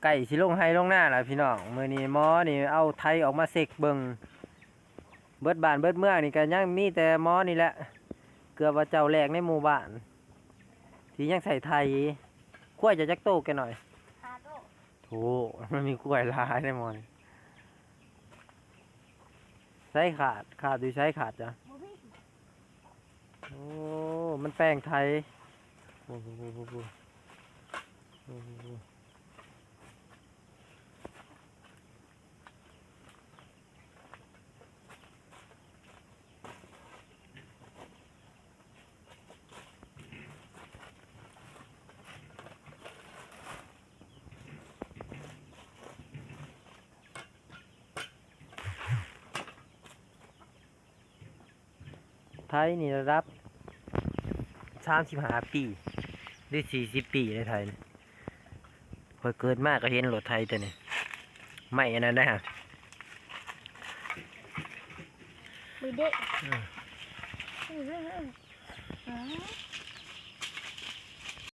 ໃກ້ຊິລົງໄຮ່ລົງນາແລ້ວພີ່ນ້ອງ. ມື້ນີ້ໝໍນີ້ເອົາໄຖອອກມາເຊັກເບິ່ງ ເບິດບ້ານເບິດເມືອງນີ້ກໍຍັງມີແຕ່ໝໍນີ້ແຫຼະ ເກືອບວ່າເຈົ້າແລກໃນໝູ່ບ້ານທີ່ຍັງໃຊ້ໄຖ. ຄວາຍເຈົ້າຈັກໂຕແກ່ນ້ອຍ? ຫ້າໂຕ. ໂອ້ ມັນມີຄວາຍຫຼາຍເດ້ໝໍນີ້. ໃສຂາດ? ຂາດຢູ່ໃສຂາດຈ້ະ? ບໍ່ມີ. ໂອ້ ມັນແປງໄຖ. ໂອ້ໂຫ ໂອ້ໂຫ ໂອ້ໂຫ. ໄຖນີ້ລະດັບສາມສິບຫ້າປີ ຫຼື ສີ່ສິບປີເດ້ໄຖນີ້. ຂ້ອຍເກີດມາກໍເຫັນລົດໄຖຕົວນີ້ ໄມ້ອັນນັ້ນໄດ໋ຫະ. ມີເດ້. ອືມ ອືມ ອືມ ອືມ.